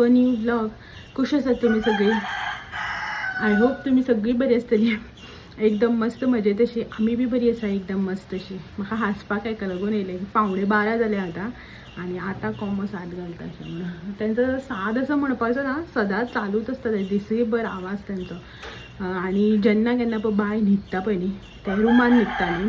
A new vlog. कशी आसात तुमी सगळी? I hope तुमी सगळी बरी आसतली, एकदम मस्त मजेत अशी. आमी बी बरी आसा, एकदम मस्त अशी. म्हाका हांसपाक हेका लागून येयलें. 11:45 जालें आतां आनी आतां कोमो साद घालता अशें म्हणून. तेंचो साद असो म्हणपाचो ना, सदांच चालूच आसता ते दिसभर आवाज तेंचो. आनी जेन्ना केन्ना पळय बाय न्हिदता पळय न्ही, ते रुमान न्हिदता न्ही,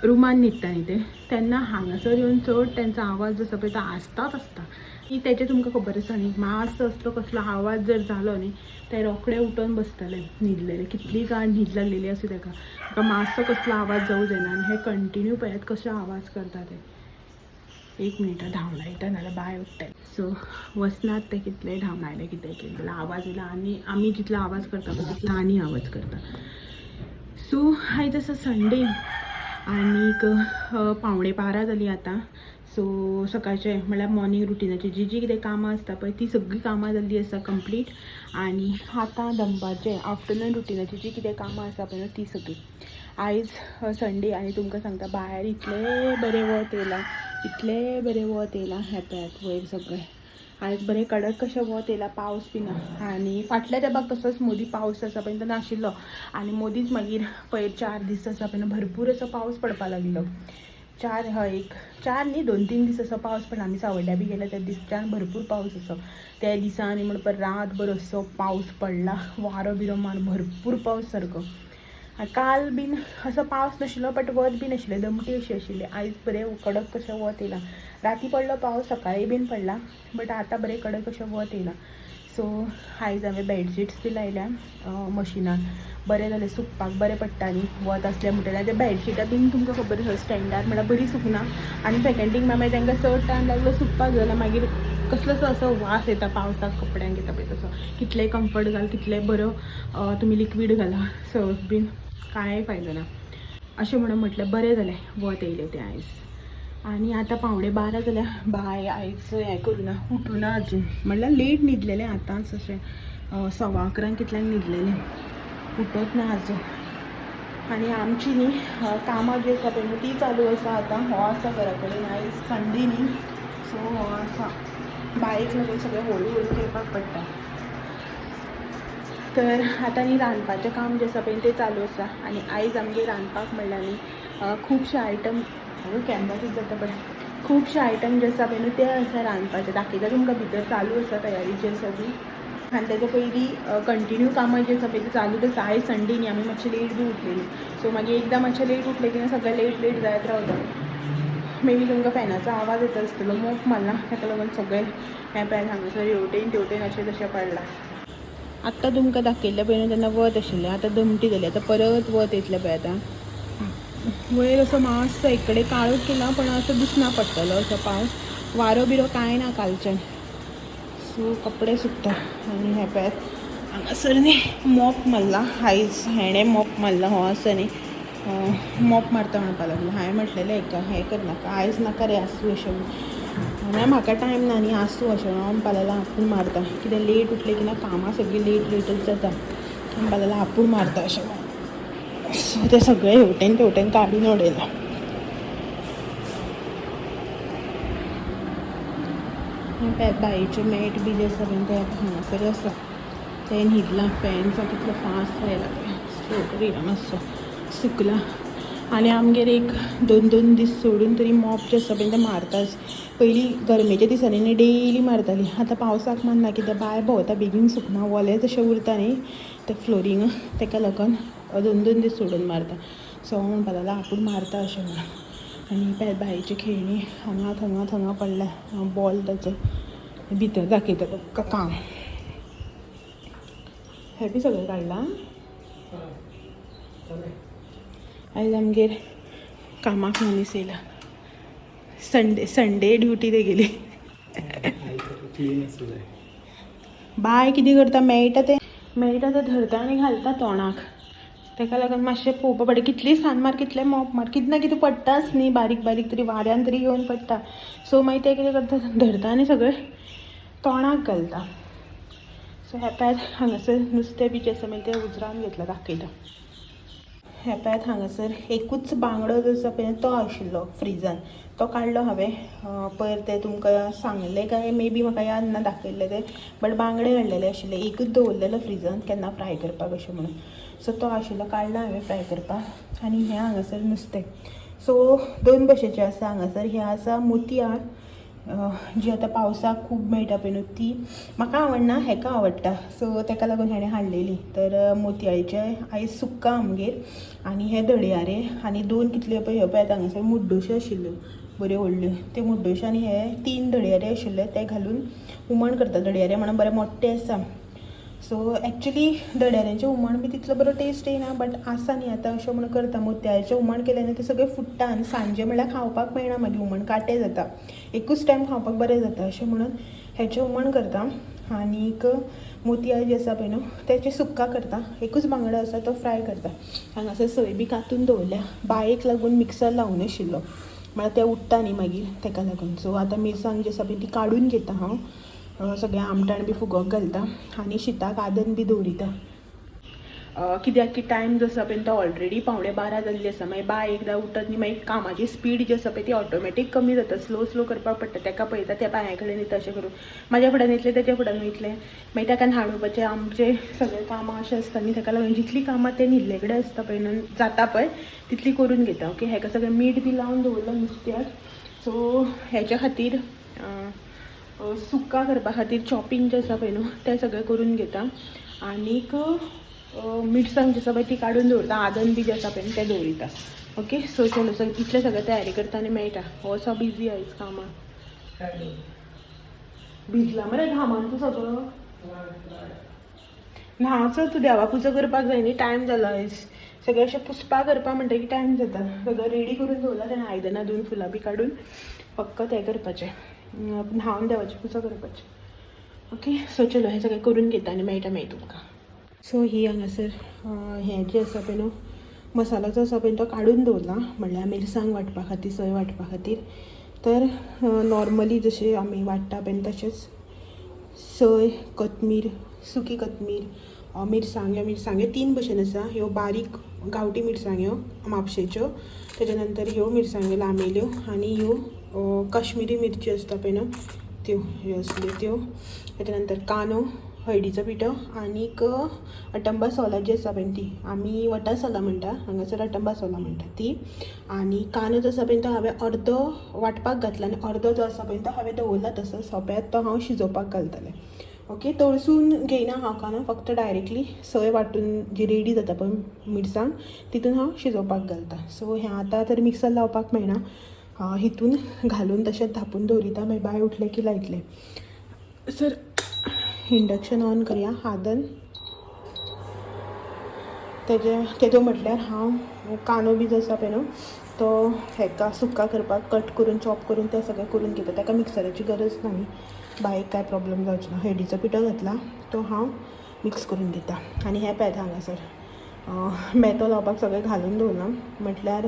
रुमान न्हिदता न्ही ते, तेन्ना हांगासर येवन चड तेंचो आवाज जो आसा पळय तो आसताच आसता. की तेचें तुमकां खबर आसा न्ही, मातसो असलो कसलो आवाज जर जालो न्ही, ते रोखडे उठोन बसतले न्हिदलेले. कितली गाड न्हीद लागलेली आसूं तेका, ताका मातसो कसलो आवाज जावं जायना. आनी हे कंटिन्यू पळयात कशे आवाज करता ते. एक मिनटां धांवडायता, नाजाल्यार बाय उठ्ठले. सो वचनात ते, कितले धांवडायले कितें केलें जाल्यार आवाज येयला. आनी आमी जितलो आवाज करता पळय तितलो आनी आवाज करता. सो आयज आसा संडे आनीक 11:45 जाली आतां. सो सकाळचें म्हळ्यार मॉर्निंग रुटिनाची जी जी कितें कामां आसता पळय ती सगळीं कामां जाल्ली आसा कंप्लीट. आनी आतां दनपारचें आफ्टरनून रुटिनाची जी कितें कामां आसा पळय ती सगळीं. आयज संडे आनी तुमकां सांगता, भायर इतलें बरें वत येयलां, इतलें बरें वत येयलां. हें पळयात वयर सगळें आयज बरें कडक कशें वत येयलां, पावस बी ना. आनी फाटल्या तेंपाक तसोच मदीं पावस आसा पळय तो नाशिल्लो आनी मदींच मागीर पयर 4 दीस आसा पळय भरपूर असो पावस पडपाक लागलो. चार हय एक चार न्ही 2-3 दीस असो पावस पडला. आमी सावड्ड्या बी गेल्या त्या दिसच्यान भरपूर पावस असो त्या दिसा. आनी म्हणपाक रातभर असो पावस पडला, वारो बिरो मार, भरपूर पावस सारको. काल बीन असो पावस नाशिल्लो, बट वत बी नाशिल्लें, दमटी अशी आशिल्ली. आयज बरें कडक कशें वत येयलां. राती पडलो पावस, सकाळी बीन पडला, बट आतां बरें कडक कशें वत येयलां. सो आयज हांवें बेडशीट्स बी लायल्या मशिनान. बरें जालें, सुकपाक बरें पडटा न्ही वत आसलें म्हणटकीर. ते बेडशिटां बीन तुमकां खबर आसा स्टँडार म्हळ्यार बरी सुकना. आनी सेकेंड थींग मागीर तांकां चड टायम लागलो सुकपाक जाल्यार मागीर कसलोसो असो वास येता पावसाक कपड्यांक येता पळय तसो. कितलेंय कम्फर्ट घाल, कितलेंय बरो तुमी लिक्वीड घाला, सर्फ बीन, कांय फायदो ना. अशें म्हणून म्हटलें बरें जालें वत येयलें तें आयज. आनी आतां 11:45 जाल्या. बाय आयज हें करुना, उठुना अजून, म्हणल्यार लेट न्हिदलेलें. आतांच अशें 11:15 कितल्यांक न्हिदलेलें, उठत ना अजून. आनी आमची न्ही कामां जी आसा पळय न्हू ती चालू आसा आतां. हो आसा घरा कडेन, आयज संडे न्ही, सो हो आसा. बायक लागून सगळें हळू हळू करपाक पडटा. तर आतां न्ही रांदपाचें काम जें आसा पळय तें चालू आसा. आनी आयज आमगेर रांदपाक म्हणल्यार न्ही खुबशे आयटम, कॅमरा कितें जाता पळय, खुबशे आयटम जे आसा पळय न्हू ते आसा रांदपाचे. दाखयता तुमकां, भितर चालू आसा तयारी जी आसा ती. आनी तेच्या पयलीं कंटिन्यू कामां जी आसा पळय ती चालूच आसा. आयज संडे न्ही, आमी मातशें लेट बी उठलेलीं. सो मागीर एकदां मातशें लेट उठलें की सगळें लेट लेट जायत रावता. मे बी तुमकां फॅनाचो आवाज येता आसतलो, मोप मारला ताका लागून सगळें हें पळय हांगासर हेवटेन तेवटेन अशें तशें पडलां. आत्तां तुमकां दाखयल्लें पळय न्हू तेन्ना वत आशिल्लें, आतां दमटी जाली, आतां परत वत येतलें पळय. आतां वयर असो मातसो एक कडेन काळोख केला, पण असो दिसना पडटलो असो पावस. वारो बिरो कांय ना कालच्यान. सो कपडे सुकता. आनी हें पळयात हांगासर न्ही मोप मारला आयज, हेणें मोप मारला. हो आसा न्ही मोप मारता म्हणपाक लागलो. हांवें म्हटलेलें हेका, हें करनाका आयज, नाका रे, आसूं अशें म्हणून. म्हाका टायम ना न्ही, आसूं अशें म्हणून. म्हणपाक लागला आपूण मारता. कितें लेट उठलें की ना कामां सगळीं लेट लेटच जाता. म्हणपाक लागला आपूण मारता अशें म्हणून. सो तें सगळें हेवटेन तेवटेन काडून उडयलां. बायेचें मॅट बी जें आसा पळय तें हांगासर आसा, तें न्हिदलां. फॅनचो कितलो फास्ट येयला पळय, स्लो करुया मातसो, सुकला. आनी आमगेर एक 2-2 दीस सोडून तरी मोप जे आसा पळय तें मारताच. पयलीं गरमेच्या दिसांनी न्ही डेली मारताली, आतां पावसाक मारना. कित्याक बाय भोंवता, बेगीन सुकना, ओलें तशें उरता न्ही तें फ्लोरींग, तेका लागून 2-2 दीस सोडून मारता. सो हांव म्हणपाक लागला आपूण मारता अशें म्हणून. आनी पळय बायेची खेळणी हांगा थंगा थंगा पडल्या, बॉल ताचो. भितर दाखयता तुमकां काम. हें बी सगळें काडलां आयज. आमगेर कामाक मनीस येयला, संडे संडे ड्युटी तेगेली. बाय कितें करता, मेळटा तें मेळटा तें धरता आनी घालता तोंडाक. तेका लागून मातशें पळोवपा पडटा. कितली सान मार, कितलें मोप मार, कितें ना कितें पडटाच न्ही, बारीक बारीक तरी वाऱ्यान तरी येवन पडटा. सो मागीर ते कितें करता, धरता आनी सगळें तोंडाक घालता. सो ह्या पळयात हांगासर नुस्तें बी जें आसा मागीर तें उजरावन घेतलां, दाखयता. हें पळयात हांगासर एकूच बांगडो जो आसा पळय तो आशिल्लो फ्रिजान, तो काडलो हांवें. पयर तें तुमकां सांगलें काय मे बी म्हाका याद ना दाखयल्लें तें, बट बांगडे हाडलेले आशिल्ले, एकूच दवरलेलो फ्रिजान केन्ना फ्राय करपाक अशें म्हणून. सो तो आशिल्लो, काडलो हांवें फ्राय करपाक. आनी हें हांगासर नुस्तें. सो दोन भशेचें आसा हांगासर. हें आसा मोतयाळ, जी आतां पावसाक खूब मेळटा पळय न्हू, ती म्हाका आवडना, हेका आवडटा. सो तेका लागून हेणें हाडलेली. तर मोतयाळीचें आयज सुक्का आमगेर. आनी हे धडयारे आनी दोन कितल्यो पळय ह्यो पळयात हांगासर मुड्डोश्यो आशिल्ल्यो बऱ्यो व्हडल्यो, त्यो मुड्डोश्यो आनी हे 3 धडयारे आशिल्ले ते घालून हुमण करता. धडयारे म्हणून बरें मोट्टे आसा. सो एक्चुली धड्याऱ्यांचें हुमण बी तितलो बरो टेस्ट येना, बट आसा न्ही आतां अशें म्हणून करता. मोतयाळीचें हुमण केलें न्ही तें सगळें फुट्टा आनी सांजे म्हणल्यार खावपाक मेळना, मागीर हुमण कांटे जाता. एकूच टायम खावपाक बरें जाता अशें म्हणून हेचें हुमण करता. आनीक मोतयाळ जी आसा पळय न्हू तेचें सुक्का करता. एकूच बांगडो आसा तो फ्राय करता. हांगासर सय बी कातून दवरल्या, बायेक लागून मिक्सर लावून आशिल्लो म्हळ्यार तें उडटा न्ही मागीर तेका लागून. सो आतां मिरसांग जी आसा पळय ती काडून घेता हांव, सगळें आमटाण बी फुगोवंक घालता आनी शिताक आदन बी दवरिता. कित्याक की टायम जो आसा पळय तो ऑलरेडी 11:45 जाल्ली आसा. मागीर बाय एकदां उठत न्ही मागीर कामाची स्पीड जी आसा पळय ती ऑटोमॅटीक कमी जाता. स्लो स्लो करपाक पडटा. तेका पळयता त्या पांया कडेन वयता अशें करून म्हाज्या फुड्यान येतलें तेच्या फुड्यान वयतलें, मागीर ताका न्हाणोवपाचें. आमचें सगळें कामां अशें आसता न्ही, तेका लागून जितलीं कामां तें न्हिल्ले कडेन आसता पळय न्हू जाता पळय तितली करून घेता. ओके, हेका सगळें मीठ बी लावन दवरलां नुस्त्याक. सो हेच्या खातीर सुक्का करपा खातीर चॉपिंग जें आसा पळय न्हू तें सगळें करून घेता. आनीक मिरसांग जी आसा पळय ती काडून दवरता, आदन बी जें आसा पळय तें दवरिता. ओके, सो चलो सग इतलें सगळें तयारी करता आनी मेळटा. हो असो बिजी आयज कामां. भिजला मरे घामान तूं सगळो. न्हांवचो तूं, देवा पुजा करपाक जाय न्ही, टायम जालो आयज. सगळें अशें पुसपा करपा म्हणटकीर टायम जाता. सगळें रेडी करून दवरलां तेणें, आयदनां धुवन फुलां बी काडून, फक्त हें करपाचें, न्हांवन देवाची पुजा करपाची. ओके, सो चलो हें सगळें करून घेता आनी मेळटा मागीर तुमकां. सो ही हांगासर हें जें आसा पळय न्हू मसालो जो आसा पळय तो काडून दवरला, म्हणल्यार मिरसांग वांटपा खातीर, सय वांटपा खातीर. तर नॉर्मली जशें आमी वांट्टा पळय तशेंच सय, कोथमीर, सुकी कोथमीर, मिरसांग्यो. मिरसांग्यो 3 भशेन आसा. ह्यो बारीक गांवठी मिरसांग्यो म्हापशेच्यो, तेच्या नंतर ह्यो मिरसांग्यो लांबेल्यो आनी ह्यो काश्मिरी मिरची आसता पळय न्हू त्यो, ह्यो आसल्यो त्यो. तेच्या नंतर कांदो, हळदीचो पिठो आनीक अटंबा सोला जी आसा पळय ती, आमी वटा सोला म्हणटा, हांगासर अटंबा सोला म्हणटा ती. आनी कांदो जो आसा पळय तो हांवें अर्दो वांटपाक घातला आनी अर्दो जो आसा पळय तो हांवें दवरला तसो सोंप्यात, तो हांव शिजोवपाक घालतलें. ओके, तळसून घेयना हांव कांदो, फक्त डायरेक्टली सय वांटून जी रेडी जाता पळय मिरसांग तितून हांव शिजोवपाक घालता. सो हें आतां तर मिक्सर लावपाक मेळना, हितून घालून तशेंच धांपून दवरिता, मागीर बाय उठलें की लायतलें. सर इंडक्शन ऑन करया आदन तेजे तेजो म्हटल्यार हांव कांदो बी जो आसा पळय न्हू तो हेका सुक्का करपाक कट करून चॉप करून तें सगळें करून घेता. ताका मिक्सराची गरज ना न्ही, बायक कांय प्रॉब्लम जावचो ना. हळदीचो पिठो घातला तो हांव मिक्स करून घेता. आनी हें पळयात हांगासर मेथो लावपाक सगळें घालून दवरलां, म्हटल्यार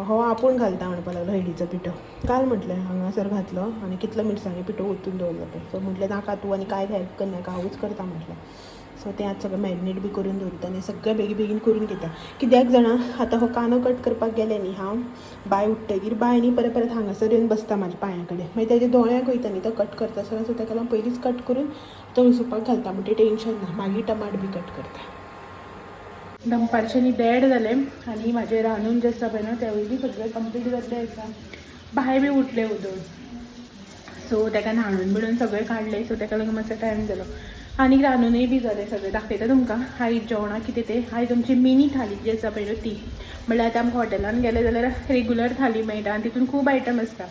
हो आपूण घालता म्हणपाक लागलो हळदीचो पिठो घाल म्हटलें, हांगासर घातलो आनी कितलो मिरसांगे पिठो ओतून दवरलो पळय. सो म्हटलें नाका तूं आनी कांय हेल्प करनाका, हांवूच करता म्हटलें. सो तें आतां सगळें मॅरिनेट बी करून दवरता आनी सगळें बेगीन बेगीन करून घेता. कित्याक जाणा, आतां हो कांदो कट करपाक गेलें न्ही हांव, बाय उठ्ठगीर बाय न्ही परत परत हांगासर येवन बसता म्हाज्या पांयां कडेन, मागीर तेज्या दोळ्यांक वयता न्ही तो कट करता आसतना. सो ताका लागून पयलींच कट करून तळसुपाक घालता, म्हणटकीर टेंशन ना. मागीर टमाट बी कट करता. दनपारचें न्ही 1:30 जालें आनी म्हाजें रांदून जें आसा पळय न्हू तेंवूय बी सगळें कंप्लीट जाल्लें आसा. बाय बी उठलें वदोळ, सो ताका न्हाणून बिणून सगळें काडलें, सो ताका लागून मातसो टायम जालो. आनी रांदूनय बी जालें सगळें. दाखयता तुमकां आयज जेवणाक कितें तें. आयज आमची मिनी थाली जी आसा पळय न्हू ती, म्हणल्यार आतां आमकां हॉटेलान गेले जाल्यार रेगुलर थाली मेळटा आनी तितून खूब आयटम आसता,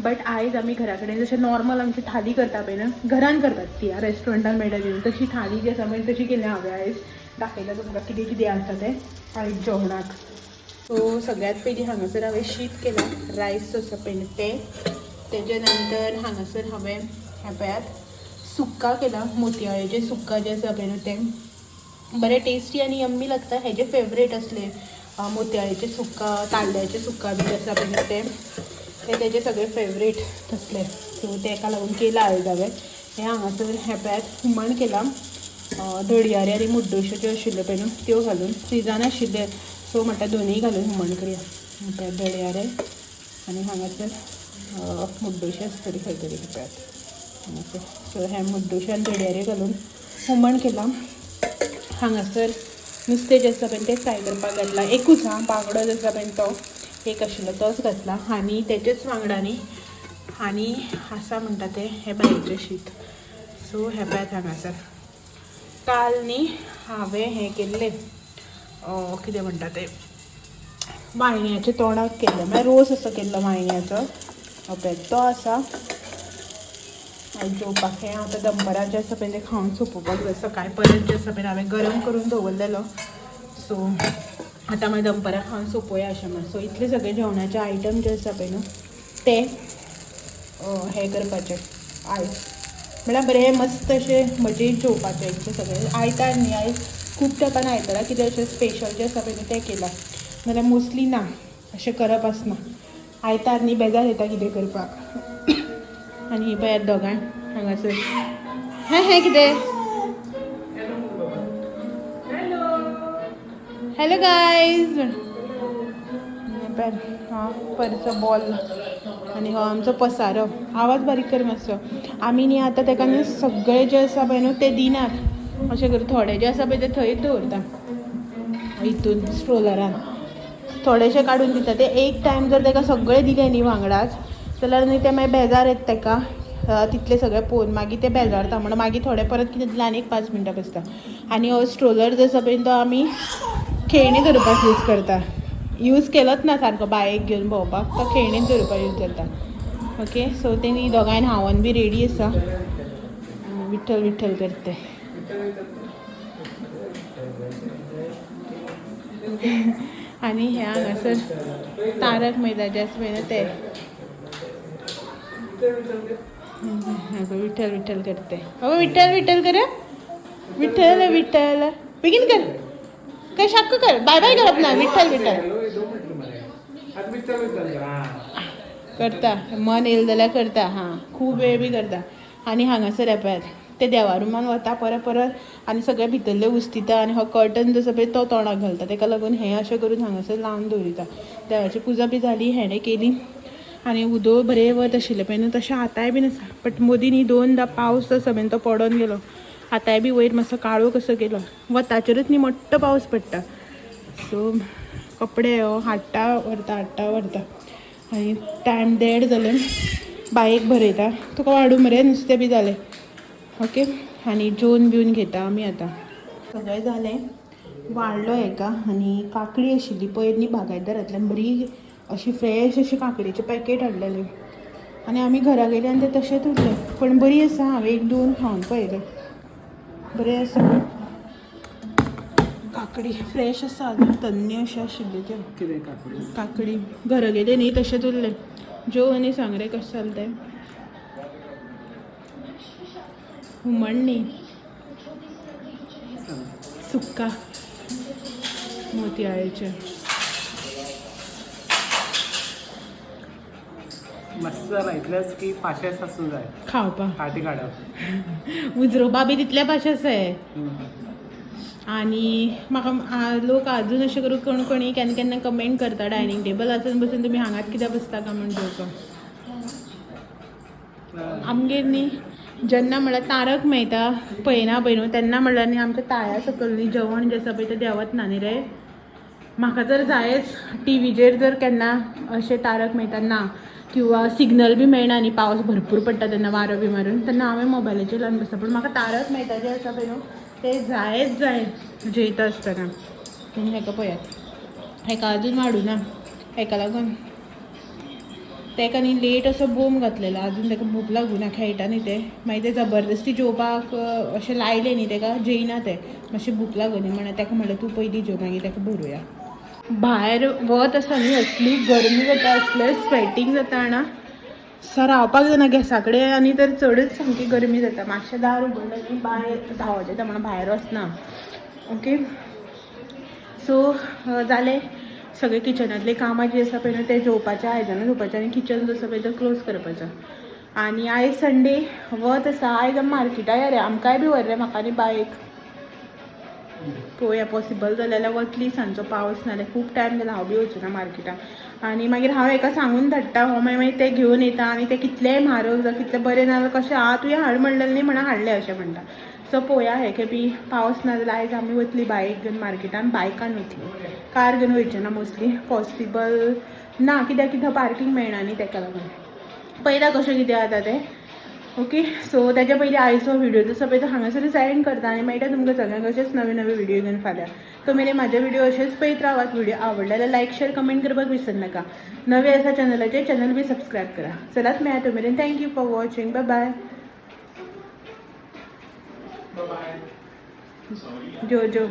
बट आयज आमी घरा कडेन जशें नॉर्मल आमची थाली करता पळय न्हू, घरान करतात ती, रेस्टॉरंटान मेळटा ती, तशी थाली जी आसा पळय तशी केल्या हांवें आयज. दाखयता तुमकां कितें कितें आसा तें आयज जेवणाक. सो सगळ्यात पयलीं हांगासर हांवें शीत केलां, रायस आसा पळय न्हू तें. तेजे नंतर हांगासर हांवें हें पळयात सुक्का केला, मोतयाळेचें सुक्का जें आसा पळय न्हू तें बरें टेस्टी आनी यम्मी लागता. हेजे फेवरेट असले मोतयाळेचें सुक्का, ताल्ल्याचें सुक्का बी आसा पळय न्हू तें, ते तेजे सगळे फेवरेट तसले. सो तेका लागून केलां आयज हांवें हें. हांगासर हें पळयात हुमण केलां, धडयारे आनी मुड्डोश्यो ज्यो आशिल्ल्यो पळय न्हू त्यो घालून, फ्रिजान आशिल्ले. सो म्हणटा दोनूय घालून हुमण करया. धड्यारे आनी हांगासर मुड्डोशी आसतली खंय तरी पळयात हांगासर. सो हें मुड्डोशी आनी धड्यारे घालून हुमण केलां. हांगासर नुस्तें जें आसा पळय तें फ्राय करपाक घातलां. एकूच हां बांगडो जो आसा पळय तो एक आशिल्लो तोच घातला. आनी तेचेच वांगडा न्ही आनी आसा म्हणटा तें हें बायेचें शीत. सो हें पळयात हांगासर काल न्ही हांवें हें केल्लें कितें म्हणटा तें वांयग्याचें तोंडाक केल्लें, म्हळ्यार रोस असो केल्लो वांयग्याचो. पळयात तो आसा. आयज जेवपाक हें आतां दनपरां जें आसा पळय तें खावन सोंपोवपाक जाय. सकाळीं परत जें आसा पळय हांवें गरम करून दवरलेलो. सो आतां मागीर दनपरां खावन सोंपोया अशें म्हण. सो इतले सगळे जेवणाचे आयटम जे आसा पळय न्हू ते हें करपाचें आयज, म्हळ्यार बरें मस्त अशें मजेत जेवपाचें इतलें सगळें. आयतार न्ही आयज खूब तेंपान आयतारा कितें अशें स्पेशल जें आसा पळय न्हू तें केलां, नाल्यार मोस्टली ना अशें करप आसना. आयतार न्ही बेजार येता कितें करपाक. आनी ही पळयात दोगांय हांगासर हें हें कितें. हॅलो गायज, हा परचो बॉल आनी हो आमचो पसारो. आवाज बारीक कर मातसो. आमी न्ही आतां तेका न्ही सगळें जें आसा पळय न्हू तें दिनात अशें करून थोडें जें आसा पळय तें थंयच दवरता हितून स्ट्रोलरान, थोडेशें काडून दिता. ते एक टायम जर तेका सगळें दिलें न्ही वांगडाच जाल्यार न्ही तें मागीर बेजार येता तेका तितलें सगळें पळोवन मागीर तें बेजारता. म्हणून मागीर थोडें परत कितें दिलें आनी एक 5 मिनटां बसता. आनी हो स्ट्रोलर जो आसा पळय तो आमी खेळणी धरपाक यूज करता. यूज केलोच ना सारको बायक घेवन भोंवपाक, तो खेळणीच धरपाक यूज जाता. ओके सो तेणी दोगांय न्हांवन बी रेडी आसा. विठ्ठल विठ्ठल करते. आनी हे हांगासर तारक मेहता जे आसा पळय न्हू ते विठ्ठल विठ्ठल करते. बाबा विठ्ठल विठ्ठल कर, विठ्ठल विठ्ठल बेगीन कर, काय शाक्क कर, बाय बाय करप ना. विठ्ठल विठ्ठल करता, मन येयलें जाल्यार करता. हां खूब वेळ बी करता. आनी हांगासर हें पळयात ते देवा रुमान वता परत परत आनी सगळे भितरले उस्तिता आनी हो कर्टन जसो पळय तो तोंडाक घालता. तेका लागून हें अशें करून हांगासर लावन दवरिता. देवाची पुजा बी जाली हेणें केली. आनी उदक बरें वत आशिल्लें पळय न्हू तशें आतांय बीन आसा. बट मदीं न्ही 2दा पावस आसा पळय तो पडोन गेलो. आतांय बी वयर मातसो काळो कसो गेलो. वताचेरूच न्ही मोठो पावस पडटा. सो कपडे हो हाडटा व्हरता हाडटा व्हरता. आनी टायम 1:30 जालें. बायेक भरयता तुका वाडूं मरे नुस्तें बी जालें. ओके आनी जेवन बिवन घेता आमी आतां. सगळें जालें वाडलो हेका. आनी काकडी आशिल्ली पयर न्ही बागायतदारांतल्यान बरी अशी फ्रेश अशी काकडीचें पॅकेट हाडलेलें आनी आमी घरा गेले आनी तें तशेंच उरलें. पण बरी आसा, हांवें 1-2 खावन पळयलें, बरें आसा. काकडी फ्रेश आसा अजून तन्नी अशें आशिल्ली त्यो काकडी घरा गेले न्ही तशेंच उरलें. जेव आनी सांग रे कशें जालें तें. हुमण न्ही सुक्का मोतयाळेचें मस्त जाला. इतलेंच की पाशेंस आसूं जाय खावपाक फाटी काडप. उजरोवपा बी तितले पाशेंस जाय. आनी म्हाका लोक अजून अशें करून कोण कोणी केन्ना केन्ना कमेंट करता डायनींग टेबल आसून बसून तुमी हांगाच कित्याक बसता काय म्हूण जेवपाक. आमगेर न्ही जेन्ना म्हळ्यार तारक मेहता पळयना पळय न्हू तेन्ना म्हणल्यार न्ही आमच्या ताळ्या सकयल न्ही जेवण जें आसा पळय तें देंवत ना न्ही रे. म्हाका जर जायच टिवीचेर जर केन्ना अशें तारक मेहता ना किंवा सिग्नल बी मेळना न्ही, पावस भरपूर पडटा तेन्ना वारो बी मारून, तेन्ना हांवें मोबायलाचेर लावन बसता. पूण म्हाका तारक मेहता जें आसा पळय न्हू तें जायच जाय जेयता आसतना. हेका पळयात हेका अजून वाडूना, हेका लागून तेका न्ही लेट असो बोम घातलेलो, अजून तेका भूक लागूना, खेळटा न्ही तें. मागीर तें जबरदस्ती जेवपाक अशें लायलें न्ही तेका, जेयना तें, मातशें भूक लागूनी म्हणून तेका म्हणलें तूं पयलीं जेव मागीर तेका भरुया. भायर वत आसा न्ही असली गरमी जाता, असलें स्वेटींग जाता जाणा, सो रावपाक जायना गॅसा कडेन. आनी तर चडच सामकी गरमी जाता. मातशें दार उगडलें न्ही बाय धांवत येता म्हणून भायर वचना. ओके सो जालें सगळें किचनांतलीं कामां जीं आसा पळय न्हू तें जेवपाचें, आयदनां धुवपाचें आनी किचन जो आसा पळय तो क्लोज करपाचो. आनी आयज संडे वत आसा, आयज आमी मार्केटा या रे, आमकांय बी व्हर रे म्हाका आनी बायक. पळोवया पॉसिबल जालें जाल्यार वतली सांजचो पावस ना जाल्यार. खूब टायम जाला हांव बी वचूना मार्केटान. आनी मागीर हांव हेका सांगून धाडटा, हो मागीर मागीर ते घेवन येता आनी ते कितलेय म्हारग जावं कितले बरें ना जाल्यार कशें आहा तुवें हाड म्हणलेलें न्ही म्हणून हाडलें अशें म्हणटा. सो पळोवया हेके बी पावस ना जाल्यार आयज आमी वतली बायक घेवन मार्केटान, बायकान वतली, कार घेवन वयचें ना मोस्टली, पॉसिबल ना, कित्याक की थंय पार्कींग मेळना न्ही तेका लागून. पळयता कशें कितें जाता तें. ओके, सो त्याच्या पयलीं आयचो व्हिडिओ जसो पळय तो हांगासरूच एंड करता आनी मेळटा तुमकां सगळ्यांक अशेंच नवे नवे व्हिडिओ घेवन फाल्यां. तो मेरेन म्हाजे व्हिडिओ अशेंच पळयत रावात. व्हिडिओ आवडले जाल्यार लायक, शेअर, कमेंट करपाक विसर नाका. नवे आसा चॅनलाचेर, चॅनल बी सबस्क्रायब करा. चलात मेळया तो मेरेन. Thank you for watching. Bye bye. Bye. जो जो.